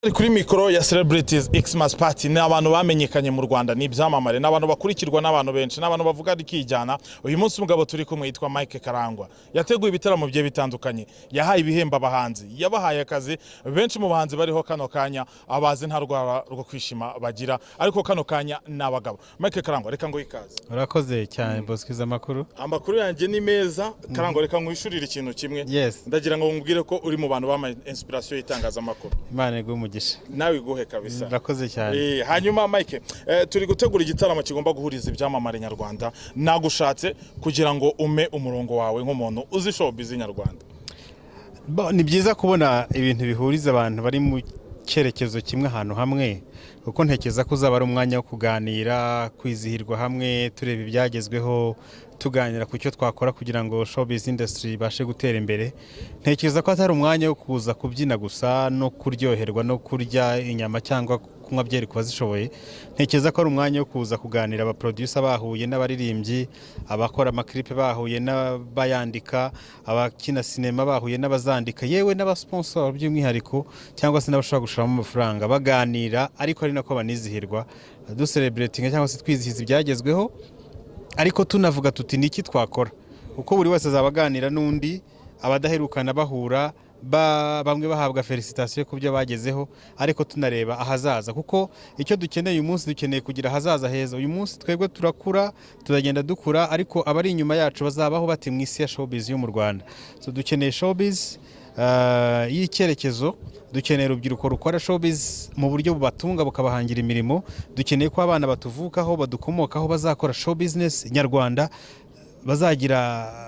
Kuri mikoro ya Celebrities Xmas Party ni abantu bamenyekanye mu Rwanda, ni ibyamamare, ni abantu bakurikirwa n'abantu benshi, ni abantu bavuga rikijyana. Uyu munsi umugabo turi kumwe yitwa Mike Karangwa. Yateguye ibitaramo bigiye bitandukanye, yahaye ibihembo abahanzi, yabahaye akazi. Benshi mu bahanzi bariho kano kanya abazi nta rwara rwo kwishima bagira, ariko kano kanya ni abagabo. Mike Karangwa, reka ngo ikaze. Urakoze cyane, Bosco. Amakuru? Amakuru yanjye ni meza. Karangwa, reka nkwishurire ikintu kimwe. Yes. Ndagira ngo nkubwire ko uri mu bantu bamaye inspiration y'itangazamakuru. Imana iguhe umugisha. Nawe iguhe kabisa. Urakoze cyane. Hanyuma Mike, turi gutegura igitaramo kigomba guhuriza ibyamamare nyarwanda. Nagushatse kugira ngo ume umurongo wawe nk'umuntu uzi showbiz nyarwanda. Ni byiza kubona ibintu bihuriza abantu bari mu cyerekezo kimwe ahantu hamwe, kuko ntekereza ko uzaba ari umwanya wo kuganira, kwizihirwa hamwe, tureba ibyagezweho, tuganira ku cyo twakora kugira ngo showbiz industry ibashe gutera imbere. Ntekereza ko atari umwanya wo kuza kubyina gusa no kuryoherwa no kurya inyama cyangwa kunywa byeri ku bazishoboye. Ntekereza ko ari umwanya wo kuza kuganira, abaproducer bahuye n'abaririmbyi, abakora amaklipe bahuye n'abayandika, abakina sinema bahuye n'abazandika, yewe n'abasponsor by'umwihariko cyangwa se n'abashobora gushoramo amafaranga baganira, ariko ari nako banizihirwa, ducelebratinga cyangwa se twizihiza ibyagezweho, ariko tunavuga tuti: "Niki twakora?" Kuko buri wese azaba aganira n'undi, abadaherukana bahura, bamwe bahabwa félicitations ku byo bagezeho, ariko tunareba ahazaza, kuko icyo dukeneye uyu munsi, dukeneye kugira ahazaza heza. Uyu munsi twebwe turakura, turagenda dukura, ariko abari inyuma yacu bazabaho bati mu isi ya showbiz yo mu Rwanda? So dukeneye showbiz y'icyerekezo, dukeneye urubyiruko rukora showbiz mu buryo bubatunga, bukabahangira imirimo. Dukeneye ko abana batuvukaho, badukomokaho, bazakora show business nyarwanda, bazagira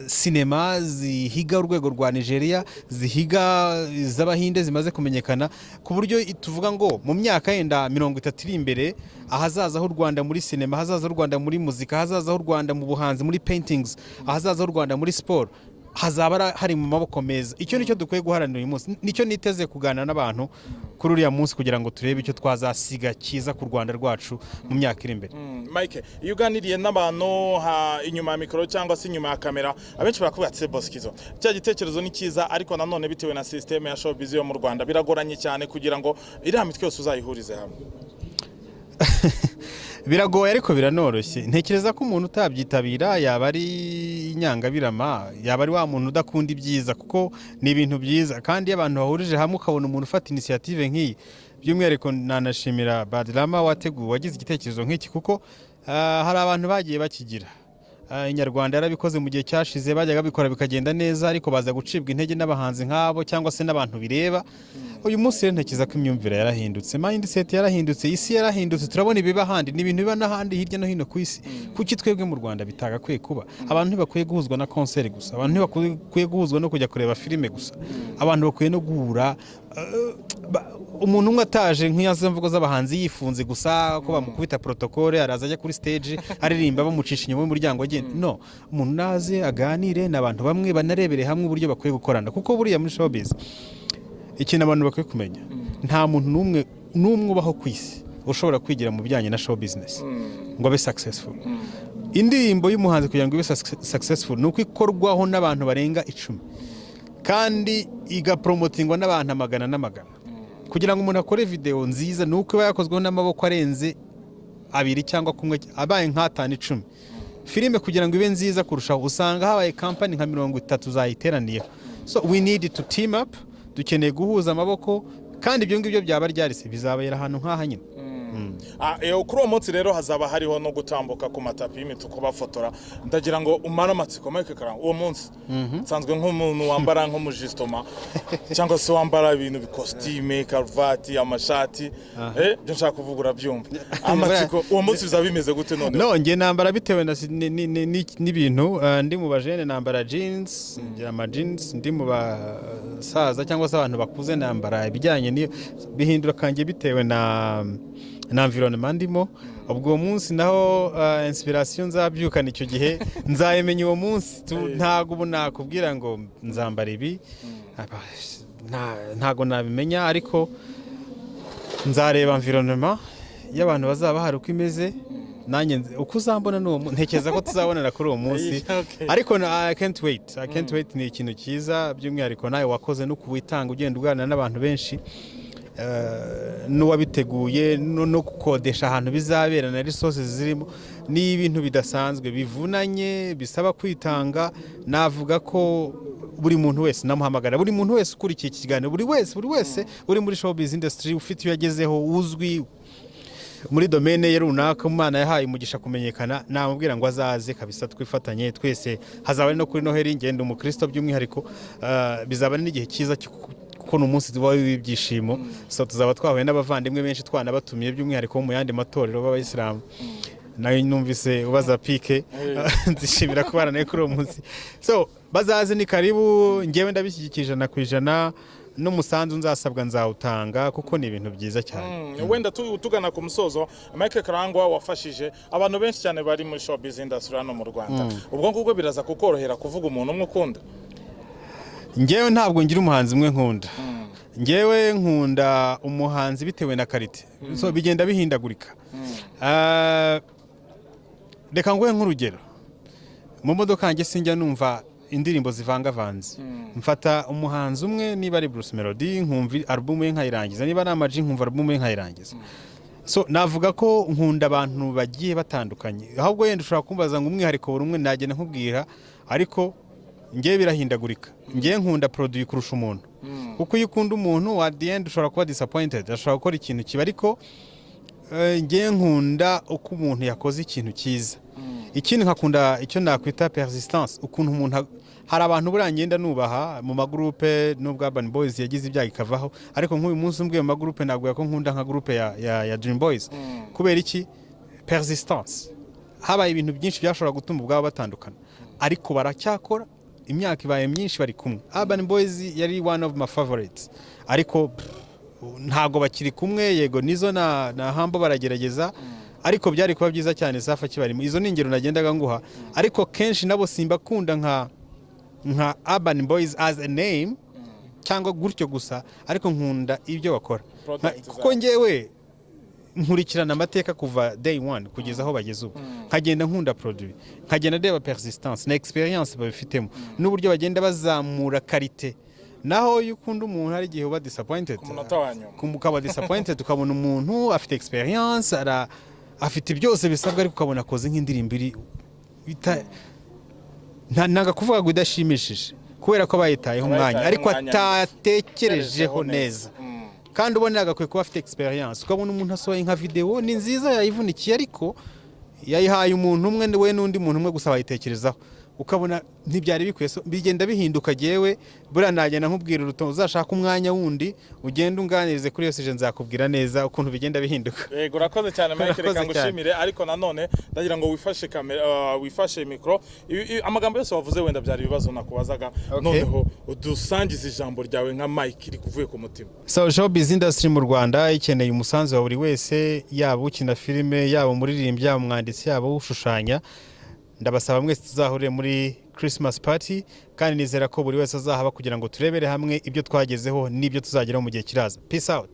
sinema zihiga urwego rwa Nigeria, zihiga iz'Abahinde zimaze kumenyekana, ku buryo tuvuga ngo mu myaka yenda 30 iri imbere, ahazaza h'u Rwanda muri sinema, ahazaza h'u Rwanda muri muzika, ahazaza h'u Rwanda mu buhanzi, muri paintings, ahazaza h'u Rwanda muri siporo hazaba hari mu maboko meza. Icyo nicyo dukwiye guharanira uyu munsi, nicyo niteze kuganira n'abantu kuri uriya munsi, kugira ngo turebe icyo twazasiga cyiza ku Rwanda rwacu mu myaka iri imbere. Mike, iyo uganiriye n'abantu inyuma ya mikoro cyangwa se inyuma ya kamera, abenshi barakubwira ati: "Boskizo, cya gitekerezo ni cyiza, ariko nanone bitewe na système ya showbiz yo mu Rwanda biragoranye cyane kugira ngo iriya mitwe yose uzayihurize hamwe." Biragoye ariko biranoroshye. Ntekereza ko umuntu utabyitabira yaba ari inyangabirama, yaba ari wa muntu udakunda ibyiza, kuko ni ibintu byiza. Kandi iyo abantu bahurije hamwe, ukabona umuntu ufata initiative nk'iyi, by'umwihariko nanashimira Badrama wateguwe, wagize igitekerezo nk'iki, kuko hari abantu bagiye bakigira. Inyarwanda yarabikoze mu gihe cyashize, bajyaga babikora bikagenda neza, ariko baza gucibwa intege n'abahanzi nk'abo cyangwa se n'abantu bireba. Uyu munsi rero ntekereza ko imyumvire yarahindutse, mindset yarahindutse, isi yarahindutse. Turabona ibiba ahandi, ni ibintu biba n'ahandi hirya no hino ku isi. Kuki twebwe mu Rwanda bitagakwiye kuba? Abantu ntibakwiye guhuzwa na concert gusa, abantu ntibakwiye guhuzwa no kujya kureba filime gusa, abantu bakwiye no guhura. Umuntu umwe ataje nk'izo mvugo z'abahanzi yifunze gusa ko bamukubita protocole, araza ajya kuri stage aririmba, bamucisha inyuma y'umuryango agenda. No umuntu naze aganire n'abantu bamwe, banarebere hamwe uburyo bakwiye gukorana, kuko buriya muri showbiz ikintu abantu bakwiye kumenya, nta muntu n'umwe n'umwe ubaho ku isi ushobora kwigira mu bijyanye na show business ngo abe successful. Indirimbo y'umuhanzi kugira ngo ibe successful ni uko ikorwaho n'abantu barenga 10 kandi igapromotingwa n'abantu amagana n'amagana. Kugira ngo umuntu akore video nziza ni uko iba yakozweho n'amaboko arenze abiri cyangwa kumwe, abaye nk'atanu, 10. Filime kugira ngo ibe nziza kurushaho, usanga habaye kampani nka 30 zayiteraniyeho. So we need to team up, dukeneye guhuza amaboko. Kandi ibyo ngibyo byaba ryarise bizabera ahantu nk'aha nyine. Kuri uwo munsi rero hazaba hariho no gutambuka ku matapi y'imituku bafotora. Ndagira ngo umare amatsiko, Mike Karangwa, uwo munsi nsanzwe nk'umuntu wambara nk'umujisitoma cyangwa se wambara ibintu bikositime, karuvati, amashati, ibyo nshaka kuvuga urabyumva. Amatsiko, uwo munsi bizaba bimeze gute none? No, njye nambara bitewe na n'ibintu. Ndi mu bajene nambara jeans, ngira ama jeans. Ndi mu basaza cyangwa se abantu bakuze nambara ibijyanye n'iyo, bihindura kanjye bitewe na environnement ndimo. Ubwo uwo munsi naho inspiration nzabyukana icyo gihe nzayimenya uwo munsi. Ntago ubu nakubwira ngo nzambara ibi. Ntago nabimenya, ariko nzareba environnement y'abantu bazaba bahari uko imeze, nanjye uko uzambona n'uwo ntekereza ko tuzabonera kuri uwo munsi. Ariko I can't wait, I can't wait. Ni ikintu cyiza, by'umwihariko nawe wakoze no kuwitanga, ugenda uganira n'abantu benshi. n'uwabiteguye no gukodesha ahantu bizabera na resources zirimo, ni ibintu bidasanzwe, bivunanye, bisaba kwitanga. Navuga ko buri muntu wese namuhamagara, buri muntu wese ukurikiye iki kiganiro, buri wese uri muri showbiz industry, ufite iyo yagezeho, uzwi muri domaine ye runaka, Imana yahaye umugisha kumenyekana, namubwira ngo azaze kabisa twifatanye twese. Hazaba ari no kuri Noheli. Ngenda umukristo by'umwihariko, bizaba ari n'igihe cyiza kuko ni umunsi uba w'ibyishimo. So tuzaba twahuye n'abavandimwe benshi, twanabatumiye by'umwihariko bo mu yandi matorero b'abayisilamu. Nawe numvise ubaza pike, nzishimira kubana nawe kuri uwo munsi. So bazaze, ni karibu. Ngewe ndabishyigikiye 100%, n'umusanzu nzasabwa nzawutanga, kuko ni ibintu byiza cyane. Wenda tugana ku musozo, Mike Karangwa, wafashije abantu benshi cyane bari muri showbiz industry hano mu Rwanda. Ubwo ngubwo biraza kukorohera kuvuga umuntu umwe ukunda? Ngewe ntabwo ngira umuhanzi umwe nkunda. Ngewe nkunda umuhanzi bitewe na qualité. So bigenda bihindagurika. Reka nguhe nk'urugero: mu modoka yanjye sinjya numva indirimbo zivangavanze. Mfata umuhanzi umwe, niba ari Bruce Melody nkumva album ye nkayirangiza, niba ari Ama G nkumva album ye nkayirangiza. So navuga ko nkunda abantu bagiye batandukanye. Ahubwo yenda ushobora kumbaza ngo umwihariko buri umwe, nagenda nkubwira, ariko ngewe birahindagurika. Ngewe nkunda produit kurusha umuntu, kuko iyo ukunda umuntu, at the end ushobora kuba disappointed, ashobora gukora ikintu kiba. Ariko ngewe nkunda uko umuntu yakoze ikintu cyiza. Ikindi nkakunda icyo nakwita persistance, ukuntu umuntu hari abantu buriya ngenda nubaha mu magurupe, nubwo Urban Boys yagize ibyago ikavaho, ariko nk'uyu munsi umbwiye mu magurupe, nabwo ko nkunda nka groupe ya Dream Boys. Kubera iki? Persistance. Habaye ibintu byinshi byashobora gutuma ubwabo batandukana, ariko baracyakora, imyaka ibaye myinshi bari kumwe. Urban Boys yari one of my favorites, ariko pff, ntabwo bakiri kumwe. Yego, nizo na Humble baragerageza, ariko byari kuba byiza cyane Safi akibarimo. Izo ni ingero nagendaga nguha, ariko kenshi nabo simbakunda nka Urban Boys as a name cyangwa gutyo gusa, ariko nkunda ibyo bakora. Product Kuko zabo. ngewe nkurikirana amateka kuva day one kugeza aho bageze ubu, nkagenda nkunda produit, nkagenda ndeba persistance na experience babifitemo n'uburyo bagenda bazamura qualité. Naho iyo ukunda umuntu, hari igihe uba disappointed. Ku munota wa nyuma. Ukaba disappointed, ukabona umuntu afite experience, afite byose bisabwa, ariko ukabona akoze nk'indirimbo iri nanga kuvuga ngo idashimishije, kubera ko bayitayeho umwanya, Bayitayeho ariko umwanya. atatekerejeho neza, kandi ubona yagakwiye kuba afite experience. Ukabona umuntu asohoye nka video, ni nziza, yayivunikiye, ariko yayihaye umuntu umwe, we n'undi muntu umwe gusa bayitekerezaho, ukabona ntibyari bikwiye. So, bigenda bihinduka. Jyewe buriya nagenda nkubwira urutonde, uzashaka umwanya wundi ugenda unganirize kuri iyo sujet, nzakubwira neza ukuntu bigenda bihinduka. Yego, urakoze cyane, Mike. Urakoze Reka cyane. ngushimire, ariko nanone ndagira ngo wifashe kamera, wifashe mikoro. Amagambo yose wavuze wenda byari ibibazo nakubazaga. Noneho udusangize ijambo ryawe nka Mike rikuvuye ku mutima. So showbiz industry mu Rwanda ikeneye umusanzu wa buri wese, yaba ukina filime, yaba umuririmbyi, yaba umwanditsi, yaba ushushanya. Ndabasaba mwese tuzahurire muri Christmas party, kandi nizera ko buri wese azahaba kugira ngo turebere hamwe ibyo twagezeho n'ibyo tuzageraho mu gihe kiraza. Peace out.